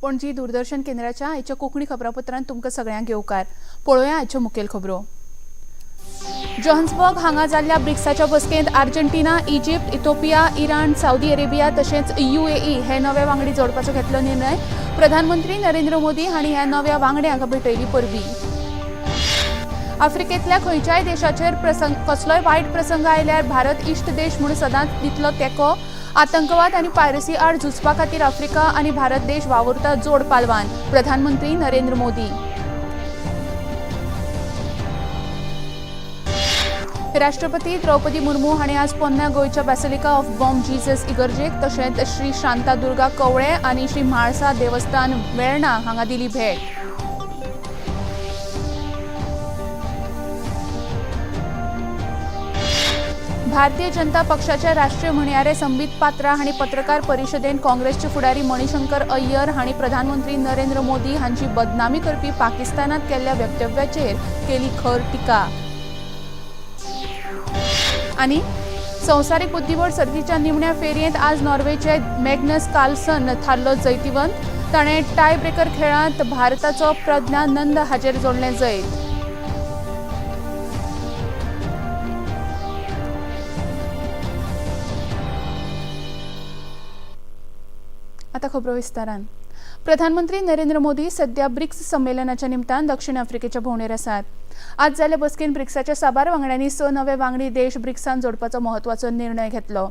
पणजी दूरदर्शन केंद्राच्या आयच्या कोंकणी खबरापत्रांत तुमकां सगळ्यांक येवकार. पळोवया आयच्यो मुखेल खबरो. जोहान्सबर्ग हांगा जाल्ल्या ब्रिक्साच्या बसकेंत Argentina, Egypt, Ethiopia, Iran, Saudi Arabia तशेंच यूएई हे नवे वांगडी जोडपाचो घेतलो निर्णय. प्रधानमंत्री नरेंद्र मोदी हांणी ह्या नव्या वांगड्यांक भेटयली परबी. आफ्रिकेंतल्या खंयच्याय देशाचेर प्रसंग कसलोय वायट प्रसंग आयल्यार भारत इश्ट देश म्हूण सदांच दितलो तेंको. आतंकवाद आनी पायरसी आड झुजपा खातीर आफ्रिका आनी भारत देश वावुरता जोड पालवान. प्रधानमंत्री नरेंद्र मोदी. राष्ट्रपती द्रौपदी मुर्मू हांणी आज पोन्न्या गोंयच्या बॅसिलिका ऑफ बॉम जीजस इगर्जेक तशेंच श्री शांतादुर्गा कवळे आनी श्री म्हाळसा देवस्थान वेर्णा हांगा दिली भेट. भारतीय जनता पक्षाचे राष्ट्रीय म्हणयारे संबित पात्रा हांणी पत्रकार परिशदेंत काँग्रेसचे फुडारी मणिशंकर अय्यर हांणी प्रधानमंत्री नरेंद्र मोदी हांची बदनामी करपी पाकिस्तानात केल्ल्या वक्तव्याचेर केली खर टिका. आनी संवसारीक बुद्धिबळ सर्तीच्या निमण्या फेरयेंत आज नॉर्वेचे मॅग्नस कार्लसन थारलो जैतिवंत. ताणें टाय ब्रेकर खेळांत भारताचो प्रज्ञानंद हाचेर जोडलें जैत. आता खबरो विस्तारान. प्रधानमंत्री नरेंद्र मोदी सध्या ब्रिक्स संमेलनाच्या निमतान दक्षिण आफ्रिकेच्या भोंवडेर आसात. आज जाल्ले बसकेन ब्रिक्साच्या साबार वांगड्यांनी 6 नवे वांगडी देश ब्रिक्सान जोडपाचो म्हत्वाचो निर्णय घेतलो.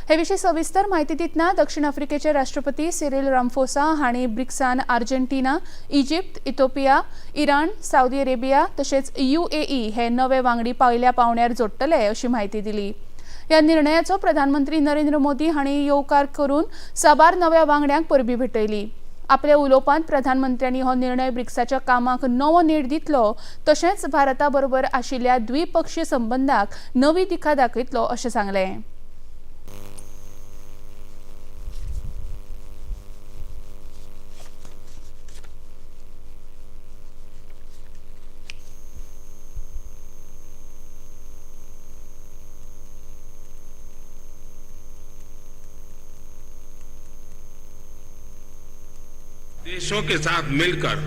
हे विशीं सविस्तर म्हायती दितना दक्षिण आफ्रिकेचे राष्ट्रपती सिरिल रामफोसा हांणी ब्रिक्सान Argentina, Egypt, Ethiopia, Iran, Saudi Arabia तशेंच यूएई हे नवे वांगडी पयल्या पावंड्यार जोडटले अशी म्हायती दिली. ह्या निर्णयाचो प्रधानमंत्री नरेंद्र मोदी हांणी येवकार करून साबार नव्या वांगड्यांक परबी भेटयली. आपल्या उलोवपांत प्रधानमंत्र्यांनी हो निर्णय ब्रिक्साच्या कामाक नवो नेट दितलो तशेंच भारता बरोबर आशिल्ल्या द्विपक्षीय संबंदाक नवी दिका दाखयतलो अशें सांगलें. देशों के साथ मिलकर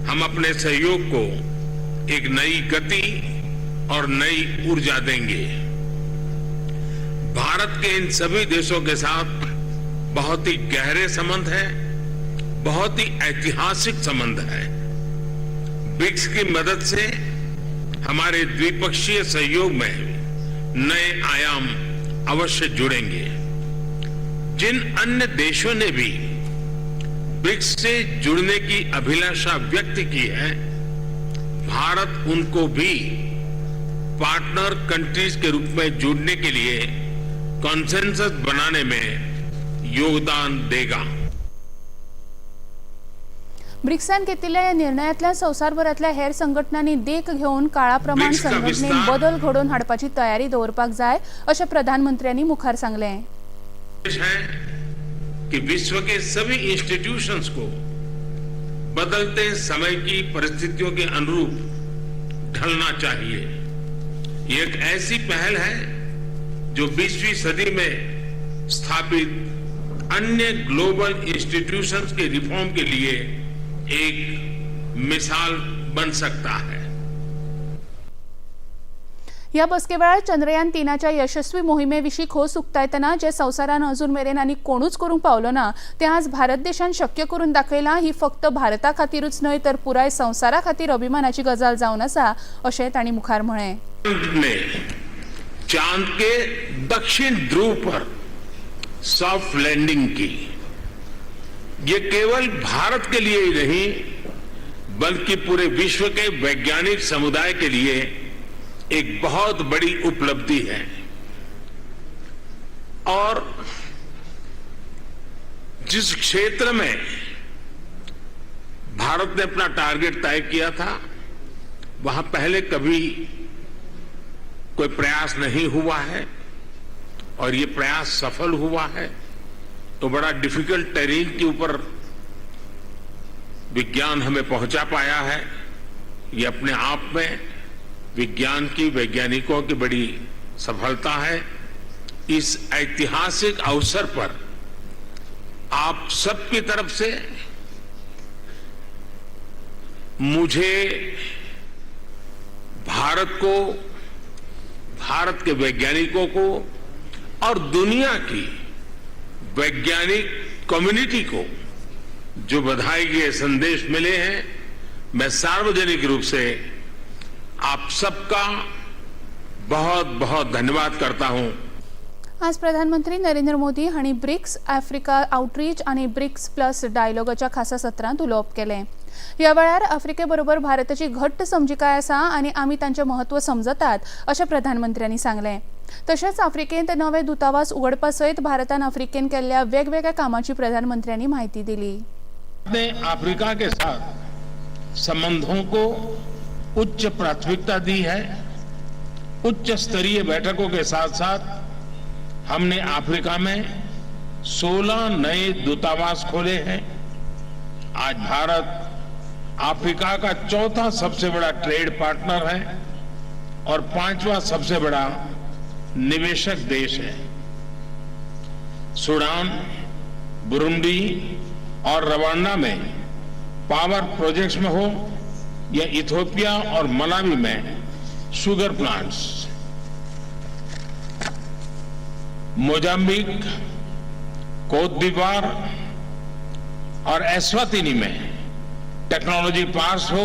हम अपने सहयोग को एक नई गति और नई ऊर्जा देंगे. भारत के इन सभी देशों के साथ बहुत ही गहरे संबंध है, बहुत ही ऐतिहासिक संबंध है. ब्रिक्स की मदद से हमारे द्विपक्षीय सहयोग में नए आयाम अवश्य जुड़ेंगे. जिन अन्य देशों ने भी ब्रिक्स से जुड़ने की अभिलाषा व्यक्त की है, भारत उनको भी पार्टनर कंट्रीज के रूप में जुड़ने के लिए कॉन्सेंसस बनाने में योगदान देगा. ब्रिक्सान घेतिल्ल्या ह्या निर्णयांतल्यान संवसारभरांतल्या हेर संघटनांनी देख घेवन काळाप्रमाण ब्रिक्सचा संघटनेन विस्तार बदल घडोवन हाडपाची तयारी दवरपाक जाय अशें प्रधानमंत्र्यांनी मुखार सांगलें. है कि विश्व के सभी इंस्टीट्यूशंस को बदलते समय की परिस्थितियों के अनुरूप ढलना चाहिए. ये एक ऐसी पहल है जो 20वीं सदी में स्थापित अन्य global institutions K reform K लिए एक मिसाल बन सकता है. ह्या बसके वेळार चंद्रयान 3च्या यशस्वी मोहिमे विशीं खोस उक्तायतना जे संवसारान अजून मेरेन आनी कोणूच करूंक पावलो ना तें आज भारत देशान शक्य करून दाखयलां. ही फक्त भारता खातीरूच न्हय तर पुराय संवसारा खातीर अभिमानाची गजाल जावन आसा अशें तांणी मुखार म्हळें. ने चांद के दक्षिण ध्रुव पर सॉफ्ट लैंडिंग की. ये केवल भारत के लिए ही नहीं, बल्कि पूरे विश्व के वैज्ञानिक समुदाय के लिए एक बहुत बड़ी उपलब्धि है और जिस क्षेत्र में भारत ने अपना टारगेट तय किया था, वहां पहले कभी कोई प्रयास नहीं हुआ है और ये प्रयास सफल हुआ है, तो बड़ा डिफिकल्ट टेरेन के ऊपर विज्ञान हमें पहुंचा पाया है. ये अपने आप में विज्ञान की, वैज्ञानिकों की बड़ी सफलता है. इस ऐतिहासिक अवसर पर आप सबकी तरफ से मुझे भारत को, भारत के वैज्ञानिकों को और दुनिया की वैज्ञानिक कम्युनिटी को जो बधाई के संदेश मिले हैं, मैं सार्वजनिक रूप से आप सबका बहुत बहुत धन्यवाद करता हूं। आज प्रधानमंत्री नरेंद्र मोदी हांणी ब्रिक्स आफ्रिका आउटरीच आनी ब्रिक्स प्लस डायलॉगाच्या खासा सत्रांत उलोवप केलें. ह्या वेळार आफ्रिके बरोबर भारताची घट्ट समजिकाय आसा आनी आमी तांचें म्हत्व समजतात अशें प्रधानमंत्र्यांनी सांगलें. तशेंच आफ्रिकेंत नवे दुतावास उगडपा सयत भारतान आफ्रिकेन केल्ल्या वेगवेगळ्या कामाची प्रधानमंत्र्यांनी म्हायती दिली. ने अफ्रीका के साथ संबंधों को उच्च प्राथमिकता दी है। उच्च स्तरीय बैठकों के साथ साथ हमने अफ्रीका में 16 नए दूतावास खोले हैं। आज भारत अफ्रीका का चौथा सबसे बड़ा ट्रेड पार्टनर है और पांचवा सबसे बड़ा निवेशक देश है। सूडान, बुरुंडी और रवांडा में पावर प्रोजेक्ट्स में हो या इथोपिया और मलावी में शुगर प्लांट्स, मोजाम्बिक, कोत दीवार और एस्वातिनी में टेक्नोलॉजी पार्क्स हो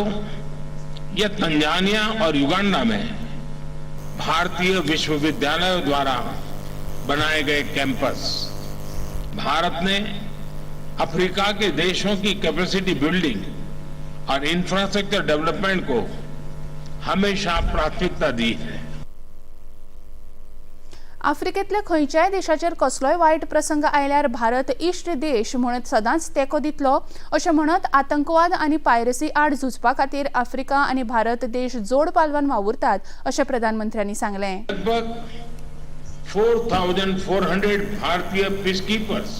या तंजानिया और युगांडा में भारतीय विश्वविद्यालयों द्वारा बनाए गए कैंपस, भारत ने अफ्रीका के देशों की कैपेसिटी बिल्डिंग और इंफ्रास्ट्रक्चर डेवलपमेंट को हमेशा प्राथमिकता दी है। आफ्रिकेंतल्या खंयच्याय देशाचेर कसलोय वायट प्रसंग आयल्यार भारत इश्ट देश म्हणत सदांच तेंको दितलो अशें म्हणत आतंकवाद आनी पायरसी आड झुजपा खातीर आफ्रिका आनी भारत देश जोड पालवान वावुरतात अशें प्रधानमंत्र्यांनी सांगलें. लगभग 4,400 भारतीय पीसकीपर्स,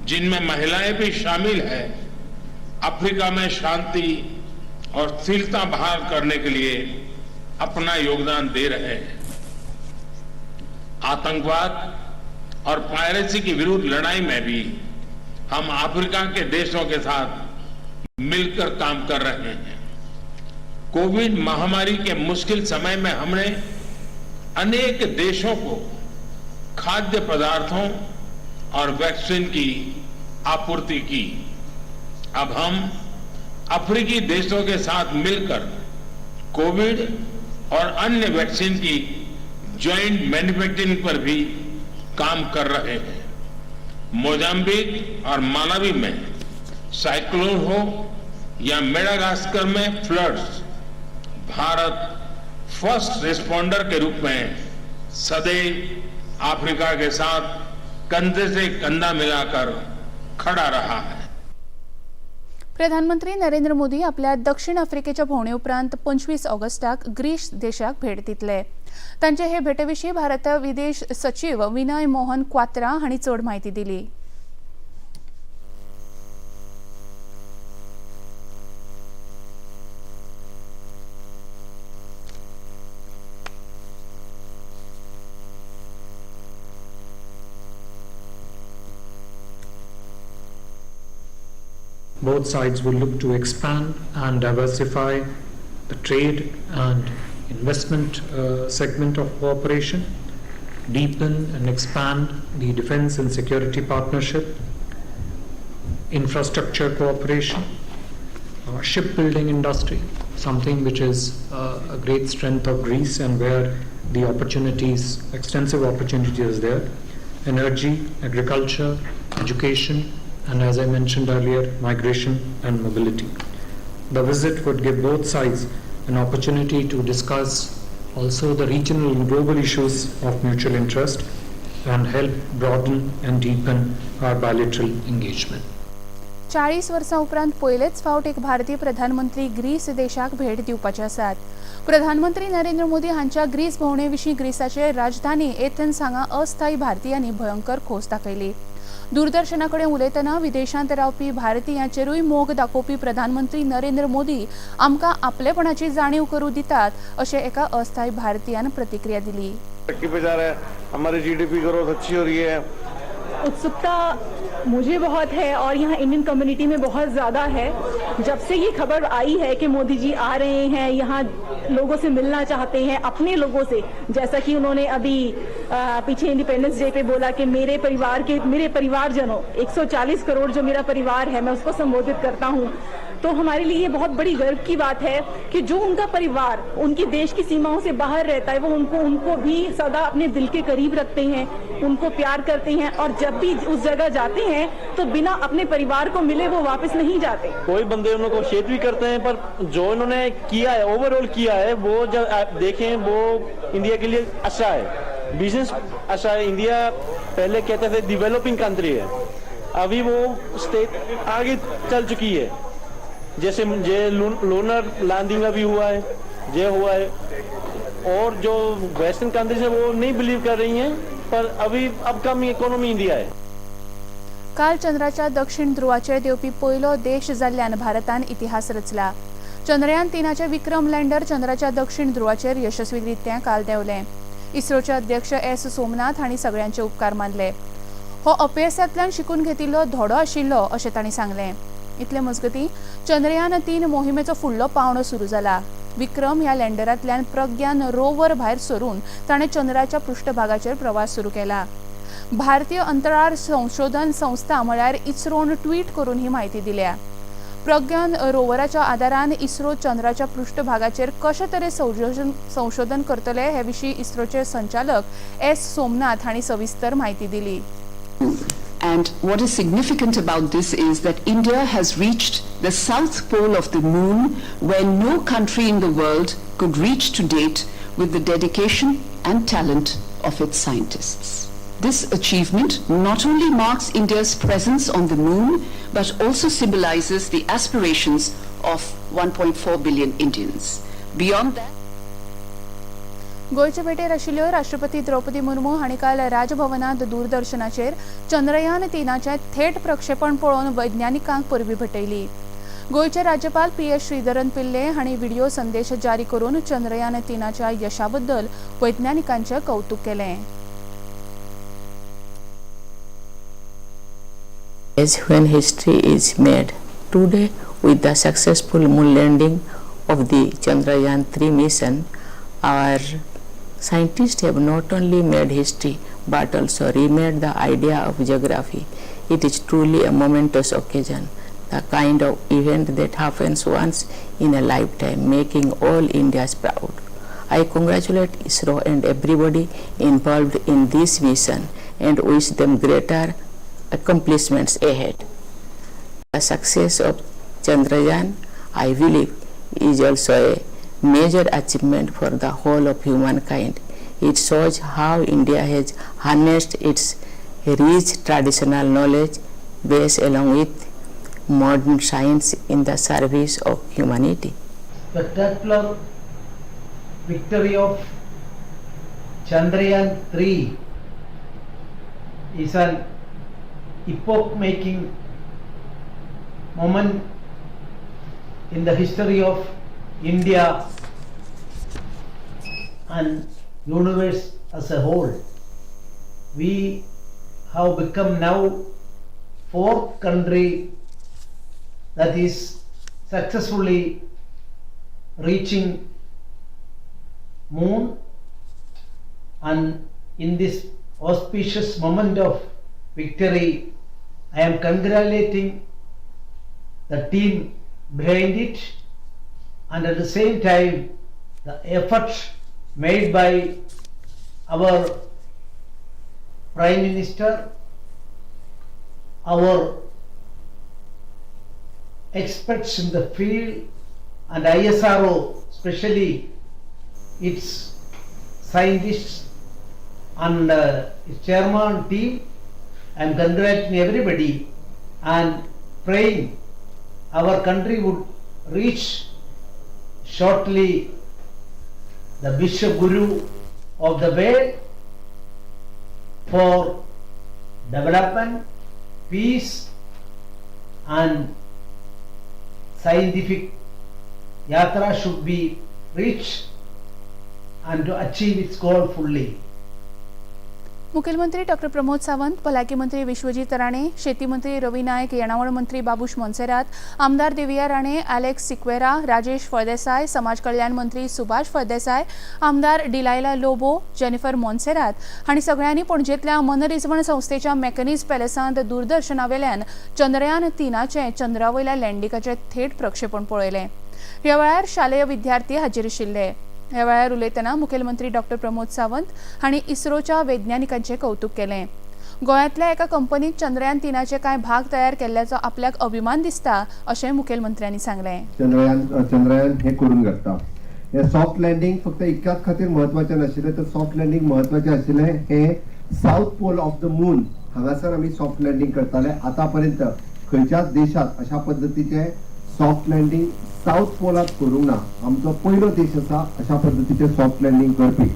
जिनमें महिलाएं भी शामिल है, अफ्रीका में शांति और स्थिरता बहाल करने के लिए अपना योगदान दे रहे हैं। आतंकवाद और पायरेसी के विरुद्ध लड़ाई में भी हम अफ्रीका के देशों के साथ मिलकर काम कर रहे हैं। कोविड महामारी के मुश्किल समय में हमने अनेक देशों को खाद्य पदार्थों और वैक्सीन की आपूर्ति की। अब हम अफ्रीकी देशों के साथ मिलकर कोविड और अन्य वैक्सीन की ज्वाइंट मैन्युफैक्चरिंग पर भी काम कर रहे हैं। मोजाम्बिक और मालावी में साइक्लोन हो या मेडागास्कर में floods, Bharat first responder K रूप में सदैव अफ्रीका के साथ कंधे से कंधा मिलाकर खड़ा रहा है। प्रधानमंत्री नरेंद्र मोदी आपल्या दक्षिण आफ्रिकेच्या भोंवणे उपरांत 25 ऑगस्टाक ग्रीस देशाक भेट दितले. तांचे हे भेटे विशीं भारत विदेश सचीव विनय मोहन क्वात्रा हांणी चड म्हायती दिली. Both sides will look to expand and diversify the trade and investment segment of cooperation, deepen and expand the defense and security partnership, infrastructure cooperation, shipbuilding industry, something which is a great strength of Greece and where the opportunities, extensive opportunities there, energy, agriculture, education, and as I mentioned earlier, migration and mobility. The visit would give both sides an opportunity to discuss also the regional and global issues of mutual interest and help broaden and deepen our bilateral engagement. 40 वर्सां उपरांत पयलेच फावट एक भारतीय प्रधानमंत्री Greece देशाक भेट दिवपाचे आसात. प्रधानमंत्री नरेंद्र मोदी हांच्या ग्रीस भोंवणे विशीं ग्रीसाचे राजधानी एथेन्स हांगा अस्थायी भारतीयांनी भयंकर खोस दाखयली. दूरदर्शना कडेन उलयतना विदेशांत रावपी भारतीयांचेरूय मोग दाखोवपी प्रधानमंत्री नरेंद्र मोदी आमकां आपलेपणाची जाणीव करूं दितात अशें एका अस्थायी भारतीयान प्रतिक्रिया दिली. तरक्की पे जा रहा है, हमारी जीडीपी ग्रोथ अच्छी हो रही है। उत्सुकता मुझे बहुत है और यहाँ इंडियन कम्युनिटी में बहुत ज़्यादा है। जब से ये खबर आई है कि मोदी जी आ रहे हैं, यहाँ लोगों से मिलना चाहते हैं, अपने लोगों से, जैसा कि उन्होंने अभी पीछे इंडिपेंडेंस डे पे बोला कि मेरे परिवार के, मेरे परिवारजनों, 140 करोड़ जो मेरा परिवार है, मैं उसको संबोधित करता हूँ। तो हमारे लिए ये बहुत बड़ी गर्व की बात है कि जो उनका परिवार उनकी देश की सीमाओं से बाहर रहता है, वो उनको उनको भी सदा अपने दिल के करीब रखते हैं, उनको प्यार करते हैं और जब भी उस जगह जाते हैं तो बिना अपने परिवार को मिले वो वापस नहीं जाते। कोई बंदे उनको शेत भी करते हैं, पर जो इन्होंने किया है, ओवरऑल किया है, वो जब आप देखें वो इंडिया के लिए अच्छा है, बिजनेस अच्छा है। इंडिया पहले कहते थे डेवलपिंग कंट्री है, अभी वो स्टेट आगे चल चुकी है। जैसे ये लूनर लैंडिंग अभी हुआ है, ये हुआ है, और जो वेस्टर्न कंट्रीज है वो नहीं बिलीव कर रही हैं, पर अभी अपकमिंग इकोनॉमी इंडिया है। काल चंद्राच्या दक्षिण ध्रुवाचेर देंवपी पयलो देश जाल्ल्यान भारतान इतिहास रचला। चंद्रयान 3 विक्रम लँडर चंद्राच्या दक्षिण ध्रुवाचेर यशस्वीरित्या काल देंवलें। इस्रोचे अध्यक्ष एस सोमनाथ हांणी सगळ्यांचे उपकार मानले। हो अपेसांतल्यान शिकून घेतिल्लो धडो आशिल्लो अशें तांणी सांगलें। इतले मजगतीं चंद्रयान 3 मोहिमेचो फुडलो पावंडो सुरू जाला। विक्रम ह्या लँडरांतल्यान प्रज्ञान रोवर भायर सरून ताणें चंद्राच्या पृष्ठभागाचेर प्रवास सुरू केला। भारतीय अंतराळ संशोधन संस्था म्हळ्यार इस्रोन ट्वीट करून ही म्हायती दिल्या। प्रज्ञान रोवराच्या आदारान इस्रो चंद्राच्या पृष्ठभागाचेर कशे तरेन संशोधन करतले हे विशीं इस्रोचे संचालक एस सोमनाथ हांणी सविस्तर म्हायती दिली। And what is significant about this is that India has reached the south pole of the moon, where no country in the world could reach to date with the dedication and talent of its scientists. This achievement not only marks India's presence on the moon, but also symbolizes the aspirations of 1.4 billion Indians. Beyond that, गोंयचे भेटेर आशिल्ल्यो राष्ट्रपती द्रौपदी मुर्मू हांणी काल राजभवनांत दूरदर्शनाचेर चंद्रयान 3 थेट प्रक्षेपण पळोवन वैज्ञानिकांक परबीं भेटयली। गोंयचे राज्यपाल पी एस श्रीधरन पिल्ले हांणी व्हिडिओ संदेश जारी करून चंद्रयान 3 यशा बद्दल वैज्ञानिकांचें कौतुक केलें। As when history is made today with the successful moon landing of the Chandrayaan 3 mission, our scientists have not only made history but also remade the idea of geography. It is truly a momentous occasion, the kind of event that happens once in a lifetime, making all Indians proud. I congratulate ISRO and everybody involved in this mission and wish them greater accomplishments ahead. The success of Chandrayaan, I believe, is also a major achievement for the whole of humankind. It shows how India has harnessed its rich traditional knowledge base along with modern science in the service of humanity. Spectacular victory of Chandrayaan 3 is an epoch-making moment in the history of India and universe as a whole. We have become now fourth country that is successfully reaching moon, and in this auspicious moment of victory, I am congratulating the team behind it, and at the same time the efforts made by our Prime Minister, our experts in the field, and ISRO, especially its scientists and its chairman team. I am congratulating everybody and praying our country would reach shortly the Vishwa Guru of the world for development, peace and scientific yatra should be reached and to achieve its goal fully. मुखेलमंत्री doctor Pramod Sawant, भलायकी मंत्री विश्वजीत राणे, शेती मंत्री रवी नायक, येणावळ मंत्री बाबूश मोन्सेरात, आमदार Deviya Rane, Alex Sequeira, Rajesh Phaldesai, समाज कल्याण मंत्री सुभाष फळदेसाय, आमदार डिलायला लोबो, जेनिफर मोन्सेरात हांणी सगळ्यांनी पणजेंतल्या मनरिजवण संस्थेच्या मेकॅनिज पॅलेसांत दूरदर्शनावेल्यान चंद्रयान 3चें चंद्रावयल्या लँडिंगाचें थेट प्रक्षेपण पळयलें. ह्या वेळार शालेय विद्यार्थी हाजीर आशिल्ले. ह्या वेळार उलयतना मुखेलमंत्री डॉक्टर प्रमोद सावंत हांणी इस्रोच्या वैज्ञानिकांचें कौतुक केलें. गोंयांतल्या एका कंपनीत चंद्रयान 3चे कांय भाग तयार केल्ल्याचो आपल्याक अभिमान दिसता अशें मुखेलमंत्र्यांनी सांगलें. चंद्रयान हे करून घातता. हे सॉफ्ट लँडींग फक्त इतक्याच खातीर म्हत्वाचें नाशिल्लें, तर सॉफ्ट लँडींग म्हत्वाचें आशिल्लें हे south pole of the moon हांगासर आमी सॉफ्ट लँडींग करताले. आतां पर्यंत खंयच्याच देशांत अशा पद्दतीचें सॉफ्ट लँडींग सावथ पोलात करूंक ना. आमचो पयलो देश आसा अशा पद्दतीचें सॉफ्ट लँडींग करपी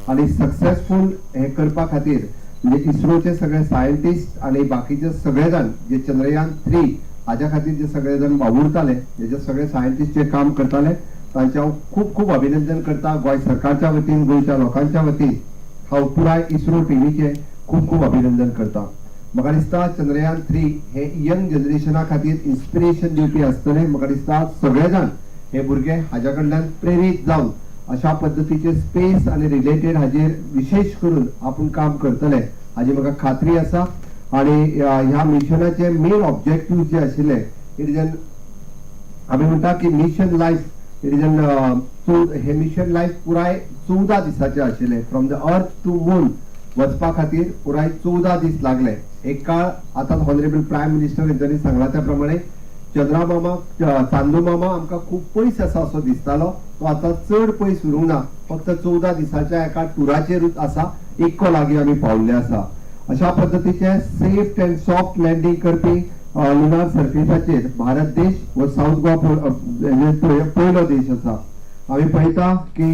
आनी सक्सेसफूल हे करपा खातीर म्हणजे इस्रोचे सगळे सायंटिस्ट आनी बाकीचे सगळे जाण जे चंद्रयान 3 हाज्या खातीर जे सगळे जाण वावुरताले, जे सगळे सायंटिस्ट जे काम करताले, तांचे हांव खूब खूब अभिनंदन करता. गोंय सरकारच्या वतीन, गोंयच्या लोकांच्या वतीन हांव पुराय इस्रो टिमीचें खूब खूब अभिनंदन करता. म्हाका दिसता चंद्रयान 3 हे यंग जनरेशना खातीर इन्स्पिरेशन दिवपी आसतलें. म्हाका दिसता सगळे जाण हे भुरगे हाज्या कडल्यान प्रेरीत जावन अशा पद्दतीचे स्पेस आनी रिलेटेड हाजेर विशेश करून आपूण काम करतले हाजी म्हाका खात्री आसा. आनी ह्या मिशनाचे मेन ऑब्जेक्टीव जे आशिल्ले, it is an आमी म्हणटा की mission life, it is an hey mission life पुराय 14 दिसाचें आशिल्लें. From the earth to moon वचपा खातीर पुराय 14 दीस लागले. एक काळ आतां ऑनरेबल प्रायम मिनिस्टर हेंच्यांनी सांगला त्या प्रमाणे चंद्रामामा, चांदू मामा आमकां खूब पयस आसा असो दिसतालो, तो आतां चड पयस उरूंक ना, फक्त 14 दिसाच्या एका टुराचेरूच आसा, इतको लागीं आमी पावल्ले आसा. अशा पद्दतीचे सेफ अँड सॉफ्ट लँडींग करपी लुनार सर्फिसाचेर भारत देश हो सावथ गोवा पयलो देश आसा. आमी पळयता की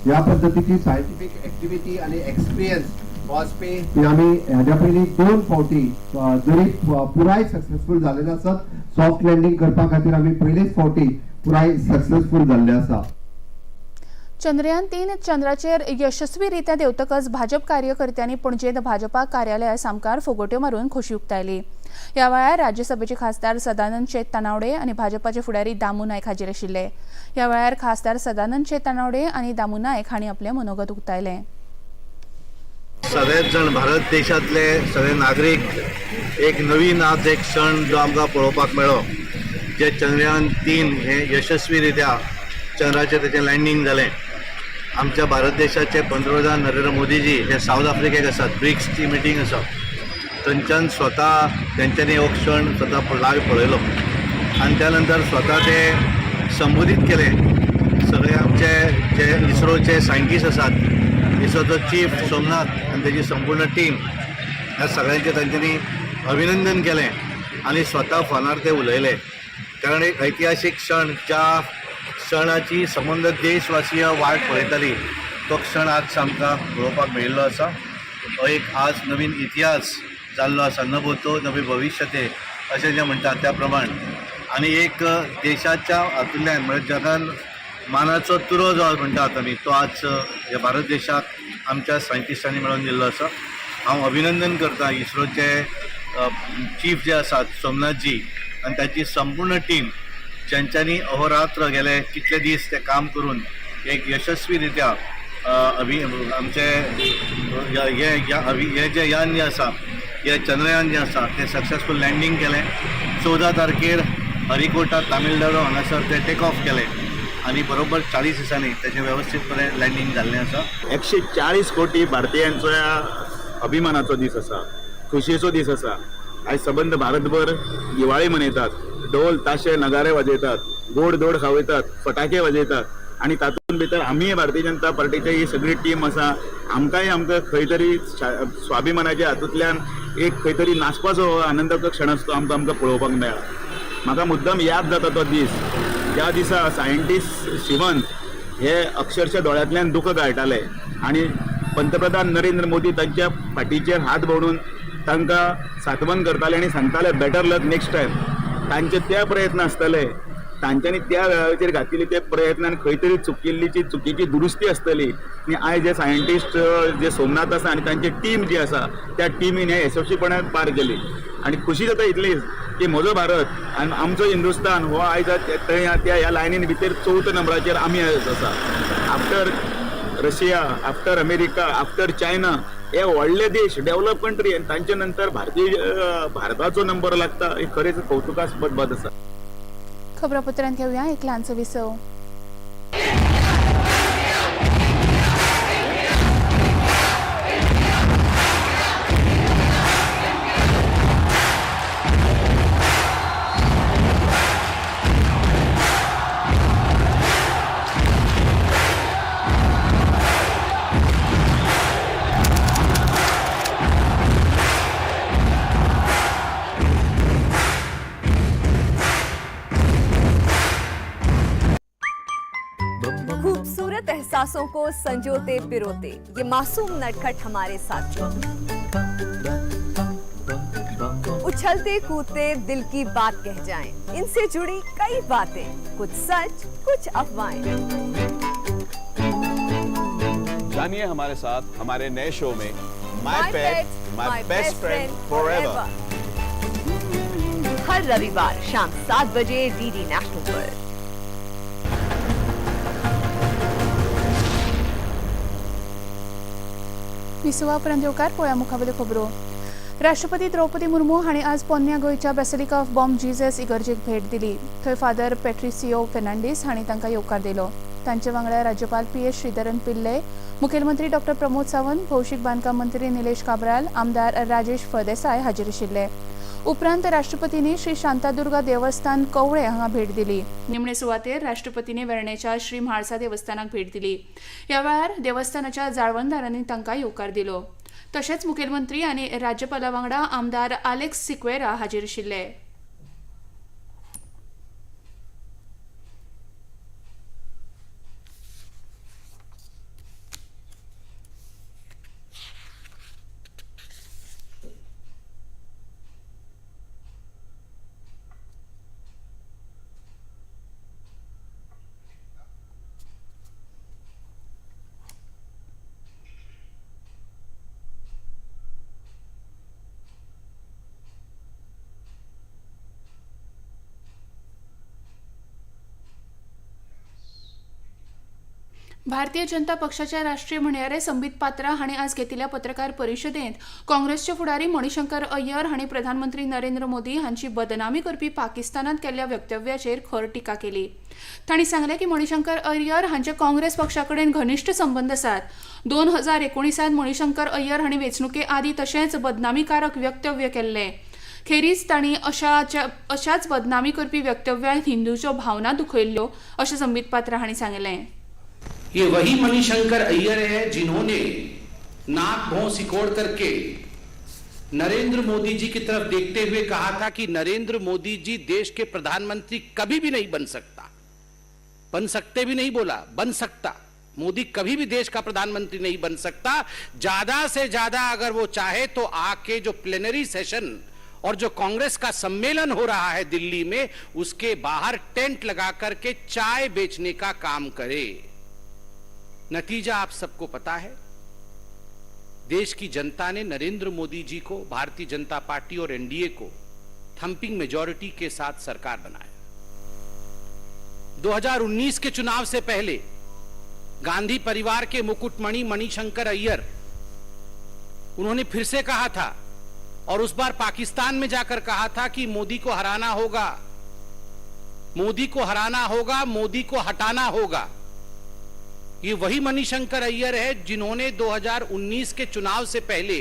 ह्या पद्दतीची सायंटिफीक एक्टिविटी आनी एक्सपिरियन्स वचपी आमी ह्याच्या पयलीं 2 फावटी जरी पुराय सक्सेसफूल जाले नासत, सॉफ्ट लँडींग करपा खातीर आमी पयलेच फावटी पुराय सक्सेसफूल जाल्ले आसा. चंद्रयान 3 चंद्राचेर यशस्वी रित्या देंवतकच भाजप कार्यकर्त्यांनी पणजेंत भाजपा कार्यालया सामकार फोगोट्यो मारून खोशी उक्तायली. ह्या वेळार राज्यसभेचे खासदार सदानंद शेट तानावडे आनी भाजपाचे फुडारी दामू नायक हाजीर आशिल्ले. ह्या वेळार खासदार सदानंद शेट तानावडे आनी दामू नायक हांणी आपलें मनोगत उक्तायलें. सगळेच जाण भारत देशांतले सगळे नागरीक एक नवीन आज एक क्षण जो आमकां पळोवपाक मेळ्ळो, जे चंद्रयान 3 हे यशस्वी रित्या चंद्राचेर तेचें लँडींग जालें. आमच्या भारत देशाचे पंतप्रधान नरेंद्र मोदीजी हे सावथ आफ्रिकेक आसात, ब्रिक्सची मिटींग आसा, थंयच्यान स्वता तेंच्यांनी हो क्षण स्वता लायव पळयलो आनी त्या नंतर स्वता ते संबोधीत केले. सगळे आमचे जे इस्रोचे सायंटिस्ट आसात, इस्रोचो चीफ सोमनाथ आनी तेजी संपूर्ण टीम, ह्या सगळ्यांचें तांच्यांनी अभिनंदन केलें आनी स्वता फोनार ते उलयले. कारण एक ऐतिहासीक क्षण, ज्या क्षणाची संबंद देशवासीय वाट पळयताली, तो क्षण आज आमकां पळोवपाक मेळिल्लो आसा. हो एक आज नवीन इतिहास जाल्लो आसा, न भूतो न भविष्यते अशें जें म्हणटात त्या प्रमाण. आनी एक देशाच्या हातूंतल्यान म्हळ्यार जगान मानाचो तुरो जो म्हणटात आमी, तो आज ह्या भारत देशाक आमच्या सायंटिस्टांनी मेळोवन दिल्लो आसा. हांव अभिनंदन करता इस्रोचे चीफ जे आसात सोमनाथजी आनी ताची संपूर्ण टीम, ज्यांच्यांनी अहोरात्र गेले कितले दीस ते काम करून एक यशस्वी रित्या आमचे हे जे यान जें आसा, हे चंद्रयान जें आसा तें सक्सेसफूल लँडींग केलें. 14 तारखेर हरिकोटा तामिळनाडू हांगासर ते टेक ऑफ केलें आनी बरोबर 40 दिसांनी तेजें वेवस्थीतपणे लँडींग जाल्लें आसा. 140 कोटी भारतीयांचो अभिमानाचो दीस आसा, खुशयेचो दीस आसा. आयज सबंद भारतभर दिवाळी मनयतात, ढोल ताशे नगारे वाजयतात, गोड धोड खावयतात, फटाके वाजयतात आनी तातूंत भितर आमीय भारतीय जनता पार्टीची ही सगळी टीम आसा, आमकांय आमकां खंय तरी स्वाभिमानाच्या हातूंतल्यान एक खंय तरी नाचपाचो आनंदाचो क्षण आसतो आमकां आमकां पळोवपाक मेळ्ळा. म्हाका मुद्दम याद जाता तो दीस, ज्या दिसा सायंटिस्ट शिवन हे अक्षरशः दोळ्यांतल्यान दुकां गाळटाले आनी पंतप्रधान नरेंद्र मोदी तांच्या फाटीचेर हात भोंवडून तांकां सांत्वन करताले आनी सांगताले बेटर लक नेक्स्ट टायम. तांचे ते प्रयत्न आसतले तांच्यांनी त्या वेळाचेर घातिल्ले ते प्रयत्न आनी खंय तरी चुकिल्ली जी चुकीची दुरुस्ती आसतली आनी आयज जे सायंटिस्ट जे सोमनाथ आसा आनी तांची टीम जी आसा त्या टिमीन हे यशस्वीपणान पार केली. आनी खुशी जाता इतलीच की म्हजो भारत आनी आमचो हिंदुस्तान हो आयज त्या ह्या लायनीन भितर चवथ्या नंबराचेर आमी आयज आसा. After Russia, after America, after China, हे व्हडले देश, डेव्हलप कंट्री, आनी तांचे नंतर भारताचो नंबर लागता हे खरेंच कौतुकास्पद बात आसा. खबरापत्रांत घेवया एक ल्हानसो विसव. खूबसूरत एहसासों को संजोते पिरोते ये मासूम नटखट हमारे साथ उछलते कूदते दिल की बात कह जाएं। इनसे जुड़ी कई बातें, कुछ सच कुछ अफवाहें। जानिए हमारे साथ हमारे नए शो में my pet my best friend forever, हर रविवार शाम 7 बजे डीडी नेशनल पर। विसवा उपरांत येवकार पळोवया मुखावेल्यो खबरो. राष्ट्रपती द्रौपदी मुर्मू हांणी आज पोन्न्या गोंयच्या बेसिलिका ऑफ बॉम जीजस इगर्जेक भेट दिली. थंय फादर पेट्रिसियो फेर्नांडीस हांणी तांकां येवकार दिलो. तांचे वांगडा राज्यपाल पी.एस. श्रीधरन पिल्ले, मुखेलमंत्री डॉक्टर प्रमोद सावंत, भौशीक बांदकाम मंत्री निलेश काब्राल, आमदार राजेश फळदेसाय हाजीर आशिल्ले. उपरांत राष्ट्रपतींनी श्री शांतादुर्गा देवस्थान कवळे हांगा भेट दिली. निमणे सुवातेर राष्ट्रपतींनी वेर्णेच्या श्री म्हाळसा देवस्थानाक भेट दिली. ह्या वेळार देवस्थानाच्या जाळवणदारांनी तांकां येवकार दिलो. तशेंच मुखेलमंत्री आनी राज्यपाला वांगडा आमदार आलेक्स सिक्वेरा हाजीर आशिल्ले. भारतीय जनता पक्षाच्या राष्ट्रीय म्हणयारे संबित पात्रा हांणी आज घेतिल्ल्या पत्रकार परिशदेंत काँग्रेसचे फुडारी मणिशंकर अय्यर हांणी प्रधानमंत्री नरेंद्र मोदी हांची बदनामी करपी पाकिस्तानांत केल्ल्या वक्तव्याचेर खर टिका केली. तांणी सांगलें की मणिशंकर अय्यर हांचे काँग्रेस पक्षा कडेन घनिश्ठ संबंद आसात. 2019 मणिशंकर अय्यर हांणी वेंचणुके आदीं तशेंच बदनामीकारक वक्तव्य केल्लें. खेरीज तांणी अशाच बदनामी करपी वक्तव्यान हिंदूच्यो भावना दुखयल्ल्यो अशें संबित पात्रा हांणी सांगलें. ये वही मणिशंकर अय्यर है जिन्होंने नाक भौं सिकोड़ करके नरेंद्र मोदी जी की तरफ देखते हुए कहा था कि नरेंद्र मोदी जी देश के प्रधानमंत्री कभी भी नहीं बन सकता, बन सकते भी नहीं बोला, बन सकता। मोदी कभी भी देश का प्रधानमंत्री नहीं बन सकता। ज्यादा से ज्यादा अगर वो चाहे तो आके जो प्लेनरी सेशन और जो कांग्रेस का सम्मेलन हो रहा है दिल्ली में, उसके बाहर टेंट लगा करके चाय बेचने का काम करे। नतीजा आप सबको पता है। देश की जनता ने नरेंद्र मोदी जी को, भारतीय जनता पार्टी और एनडीए को थंपिंग मेजॉरिटी के साथ सरकार बनाया। 2019 के चुनाव से पहले गांधी परिवार के मुकुटमणि मणिशंकर अय्यर, उन्होंने फिर से कहा था और उस बार पाकिस्तान में जाकर कहा था कि मोदी को हराना होगा, मोदी को हराना होगा, मोदी को हटाना होगा। ये वही मणिशंकर अय्यर है जिन्होंने 2019 के चुनाव से पहले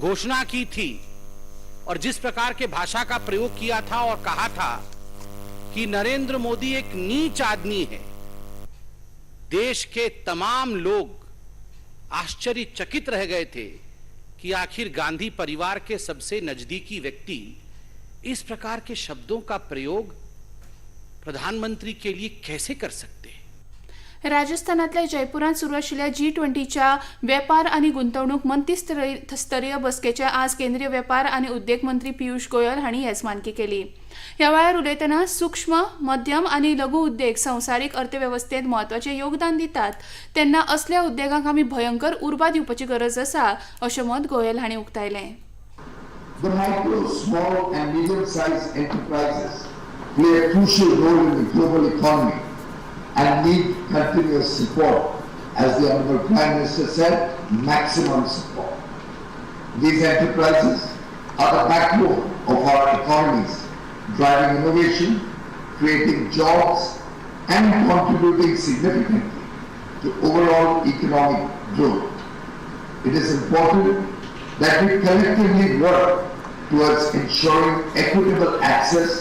घोषणा की थी और जिस प्रकार के भाषा का प्रयोग किया था और कहा था कि नरेंद्र मोदी एक नीच आदमी है। देश के तमाम लोग आश्चर्यचकित रह गए थे कि आखिर गांधी परिवार के सबसे नजदीकी व्यक्ति इस प्रकार के शब्दों का प्रयोग प्रधानमंत्री के लिए कैसे कर सकते हैं। राजस्थानांतल्या जयपुरांत सुरू आशिल्ल्या जी 20च्या वेपार आनी गुंतवणूक मंत्री स्तरीय बसकेचे आज केंद्रीय वेपार आनी उद्देग मंत्री पियुष गोयल हांणी येजमानकी केली. ह्या वेळार उलयतना सूक्ष्म, मध्यम आनी लघु उद्देग संवसारीक अर्थवेवस्थेत म्हत्वाचें योगदान दितात, तेन्ना असल्या उद्देगांक आमी भयंकर उर्बा दिवपाची गरज आसा, अशें मत गोयल हांणी उक्तायलें. The micro, small and medium-sized enterprises play a crucial role in the global economy and need continuous support. As the Honorable Prime Minister said, maximum support. These enterprises are the backbone of our economies, driving innovation, creating jobs, and contributing significantly to overall economic growth. It is important that we collectively work towards ensuring equitable access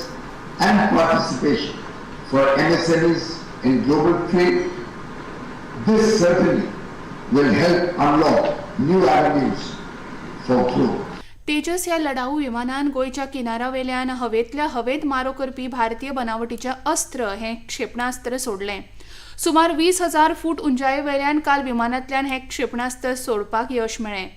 and participation for MSMEs in global trade. This certainly will help unlock new avenues for growth. Tejas ह्या लढाऊ विमानान गोंयच्या किनाऱ्यावेल्यान हवेंतल्या हवेंत मारो करपी भारतीय बनावटीचें अस्त्र हें क्षेपणास्त्र सोडलें. सुमार 20,000 फूट उंचाये वेल्यान काल विमानांतल्यान हें क्षेपणास्त्र सोडपाक यश मेळ्ळें.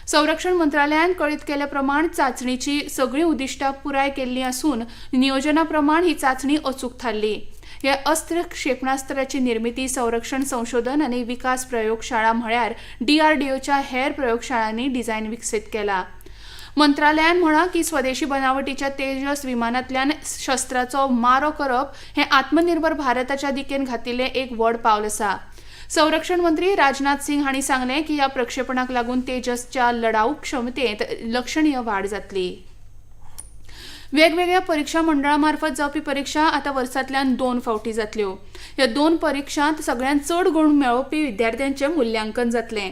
संरक्षण मंत्रालयान कळीत केल्या प्रमाण चांचणीची सगळीं उद्दिश्टां पुराय केल्लीं आसून नियोजना प्रमाण ही चांचणी अचूक थारली. ह्या अस्त्र क्षेपणास्त्राची निर्मिती संरक्षण संशोधन आनी विकास प्रयोगशाळा म्हळ्यार डीआरडीओच्या हेर प्रयोगशाळांनी डिझायन विकसीत केला. मंत्रालयान म्हळां की स्वदेशी बनावटीच्या तेजस विमानांतल्यान शस्त्राचो मारो करप हें आत्मनिर्भर भारताच्या दिकेन घातिल्लें एक व्हड पावल आसा. संरक्षण मंत्री राजनाथ सिंग हांणी सांगलें की ह्या प्रक्षेपणाक लागून तेजसच्या लढाऊ क्षमतेंत लक्षणीय वाड जातली. वेगवेगळ्या परिक्षा मंडळा मार्फत जावपी परिक्षा आतां वर्सांतल्यान दोन फावटी जातल्यो. ह्या दोन परिक्षांत सगळ्यांत चड गूण मेळोवपी विद्यार्थ्यांचें मुल्यांकन जातलें.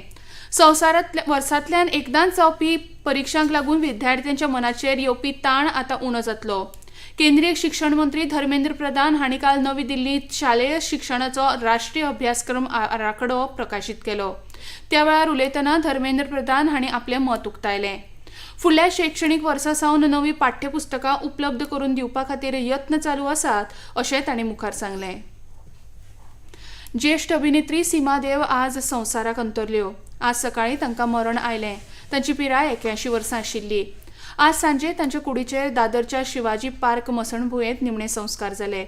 संवसारांतल्या वर्सांतल्यान एकदांच जावपी परिक्षांक लागून विद्यार्थ्यांच्या मनाचेर येवपी ताण आतां उणो जातलो. केंद्रीय शिक्षण मंत्री धर्मेंद्र प्रधान हांणी काल नवी दिल्लींत शालेय शिक्षणाचो राष्ट्रीय अभ्यासक्रम आराखडो प्रकाशीत केलो. त्या वेळार उलयतना धर्मेंद्र प्रधान हांणी आपलें मत उक्तायलें. फुडल्या शैक्षणीक वर्सा सावन नवी पाठ्यपुस्तकां उपलब्ध करून दिवपा खातीर यत्न चालू आसात, अशें तांणी मुखार सांगलें. ज्येश्ठ अभिनेत्री सीमा देव आज संवसाराक अंतरल्यो. आज सकाळीं तांकां मरण आयलें. तांची पिराय 81 वर्सां आशिल्ली. आज सांजे तांच्या कुडीचेर दादरच्या शिवाजी पार्क मसणभुंयेंत निमणे संस्कार जाले.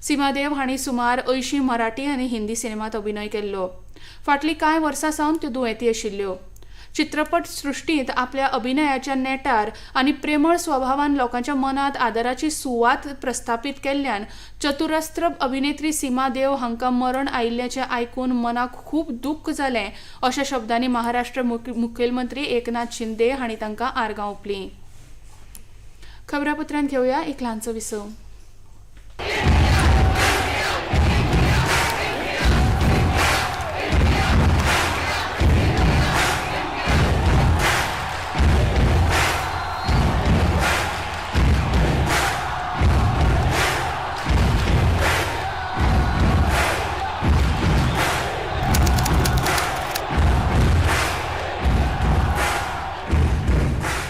सीमा देव हांणी सुमार 80 मराठी आनी हिंदी सिनेमात अभिनय केल्लो. फाटलीं कांय वर्सां सावन त्यो दुयेंती आशिल्ल्यो. चित्रपट सृश्टींत आपल्या अभिनयाच्या नेटार आनी प्रेमळ स्वभावान लोकांच्या मनांत आदराची सुवात प्रस्थापीत केल्ल्यान चतुरस्त्र अभिनेत्री सीमा देव हांकां मरण आयिल्ल्याचें आयकून मनाक खूब दुख्ख जालें, अशा शब्दांनी महाराष्ट्र मुखेलमंत्री एकनाथ शिंदे हांणी तांकां आर्गां ओंपलीं. खबरापत्रांत घेवया एक ल्हानसो विसव.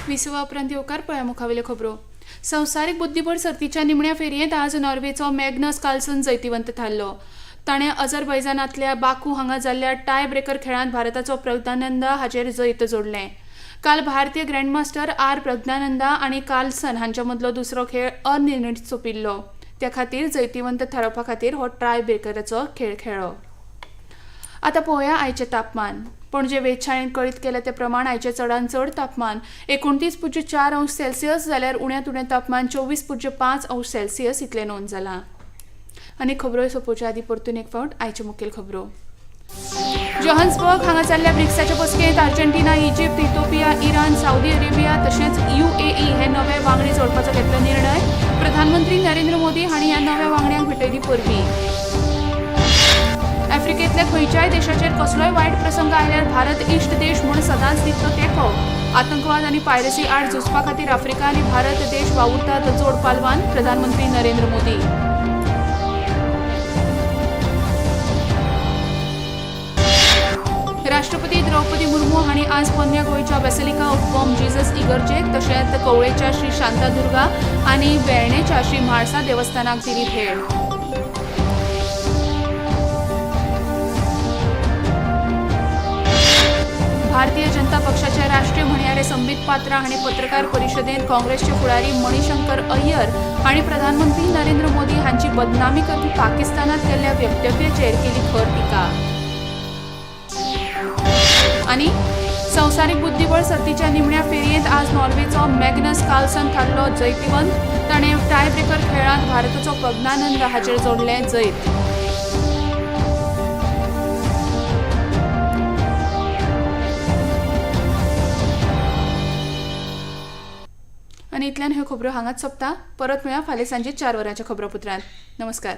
विसवा उपरांत येवकार. पळया मुखावेल्यो खबरो. संवसारीक बुद्धिबळ सर्तीच्या निमण्या फेरयेंत आज नॉर्वेचो मॅग्नस कार्लसन जैतिवंत थारलो. ताणें अझरबैजानांतल्या बाकू हांगा जाल्ल्या टाय ब्रेकर खेळांत भारताचो प्रज्ञानंदा हाचेर जैत जोडलें. काल भारतीय ग्रँडमास्टर आर प्रज्ञानंदा आनी कार्लसन हांच्या मदलो दुसरो खेळ अनिर्णीत सोंपिल्लो. त्या खातीर जैतिवंत थारोवपा खातीर हो टाय ब्रेकराचो खेळ खेळ्ळो. आतां पळोवया आयचें तापमान. पणजे वेधशाळेन कळीत केलें ते प्रमाण आयचें चडांत चड तापमान 29.4 अंश सेल्सियस जाल्यार उण्यांत उणें तापमान 24.5 अंश सेल्सियस इतलें नोंद जालां. आनी खबरो सोंपोवच्या आदीं परतून एक फावट आयच्यो मुखेल खबरो. जोहान्सबर्ग हांगा जाल्ल्या ब्रिक्साच्या बसकेंत Argentina, Egypt, Ethiopia, Iran, Saudi Arabia तशेंच युएई हे नवे वांगडी जोडपाचो घेतलो निर्णय. प्रधानमंत्री नरेंद्र मोदी हांणी ह्या नव्या वांगड्यांक भेटयली परबीं. आफ्रिकेंतल्या खंयच्याय देशाचेर कसलोय वायट प्रसंग आयल्यार भारत इश्ट देश म्हूण सदांच दितलो तेंको. आतंकवाद आनी पायरसी आड झुजपा खातीर आफ्रिका आनी भारत देश वावुरतात जोड पालवान. प्रधानमंत्री नरेंद्र मोदी. राष्ट्रपती द्रौपदी मुर्मू हांणी आज पोन्न्या गोंयच्या बेसिलिका ऑफ बॉम जीजस इगर्जेक तशेंच कवळेच्या श्री शांतादुर्गा आनी वेर्णेच्या श्री म्हाळसा देवस्थानाक दिली भेट. भारतीय जनता पक्षाचे राष्ट्रीय म्हणयारे संबित पात्रा हांणी पत्रकार परिशदेंत काँग्रेसचे फुडारी मणिशंकर अय्यर हांणी प्रधानमंत्री नरेंद्र मोदी हांची बदनामी करपी पाकिस्तानात केल्ल्या वक्तव्याचेर केली खर टिका. आनी संवसारीक बुद्धिबळ सर्तीच्या निमण्या फेरयेंत आज नॉर्वेचो मॅग्नस कार्लसन थारलो जैतिवंत. ताणें टायब्रेकर खेळांत भारताचो प्रज्ञानंद हाचेर जोडलें जैत. आनी इतल्यान ह्यो खबरो हांगाच सोंपता. परत मेळया फाल्यां सांजे 4 वरांच्या खबरापत्रांत. नमस्कार.